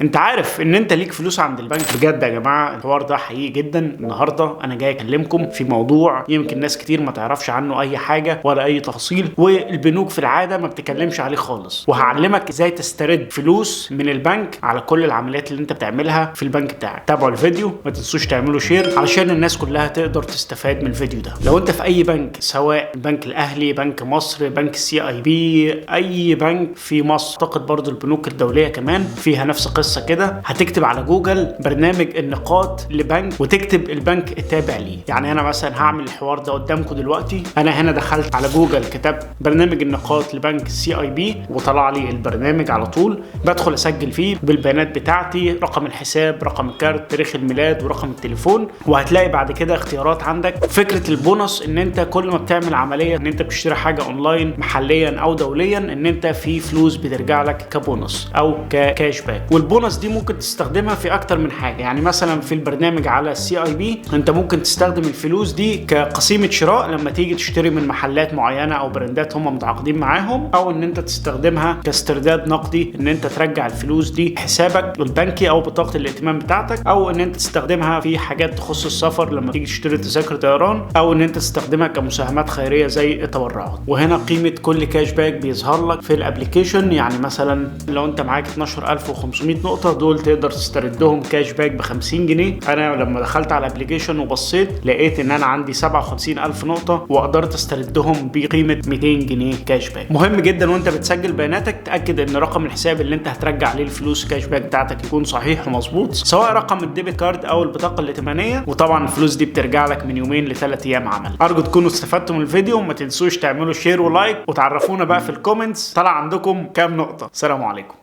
انت عارف ان انت ليك فلوس عند البنك؟ بجد يا جماعة الحوار ده حقيقي جدا. النهارده انا جاي اكلمكم في موضوع يمكن ناس كتير ما تعرفش عنه اي حاجة ولا اي تفاصيل، والبنوك في العادة ما بتكلمش عليه خالص، وهعلمك ازاي تسترد فلوس من البنك على كل العمليات اللي انت بتعملها في البنك بتاعك. تابعوا الفيديو، ما تنسوش تعملوا share علشان الناس كلها تقدر تستفاد من الفيديو ده. لو انت في اي بنك، سواء البنك الاهلي، بنك مصر، بنك CIB، اي بنك في مصر، اعتقد برضو البنوك الدولية كمان فيها نفس قصة كده، هتكتب على جوجل برنامج النقاط لبنك وتكتب البنك التابع ليه. يعني انا مثلا هعمل الحوار ده قدامكم دلوقتي. انا هنا دخلت على جوجل كتبت برنامج النقاط لبنك CIB وطلع لي البرنامج على طول. بدخل اسجل فيه بالبيانات بتاعتي، رقم الحساب، رقم الكارت، تاريخ الميلاد، ورقم التليفون. وهتلاقي بعد كده اختيارات عندك. فكرة البونص ان انت كل ما بتعمل عملية ان انت بتشتري حاجة اونلاين محليا او دوليا، ان انت في فلوس بترجع لك كبونص او ك cash back. وال bonus دي ممكن تستخدمها في اكتر من حاجة. يعني مثلا في البرنامج على ال CIB انت ممكن تستخدم الفلوس دي كقسيمه شراء لما تيجي تشتري من محلات معينة او براندات هم متعاقدين معاهم، او ان انت تستخدمها كاسترداد نقدي ان انت ترجع الفلوس دي حسابك البنكي او بطاقة الائتمان بتاعتك، او ان انت تستخدمها في حاجات تخص السفر لما تيجي تشتري تذاكر طيران، او ان انت تستخدمها كمساهمات خيرية زي التبرعات. وهنا قيمة كل cash back بيظهر لك في ال application. يعني مثلا لو انت معاك 12500 نقطة، دول تقدر تستردهم cash back ب 50 جنيه. انا لما دخلت على ال application وبصيت لقيت ان انا عندي 57000 نقطة وقدرت استردهم بقيمة 200 جنيه cash back. مهم جدا وانت بتسجل بياناتك تاكد ان رقم الحساب اللي انت هترجع عليه الفلوس cash back بتاعتك يكون صحيح ومظبوط، سواء رقم ال debit card او البطاقة الائتمانية. وطبعا الفلوس دي بترجع لك من يومين ل3 ايام عمل. ارجو تكونوا استفدتوا من الفيديو، وما تنسوش تعملوا share و like، وتعرفونا بقى في ال comments طلع عندكم كام نقطة. سلام عليكم.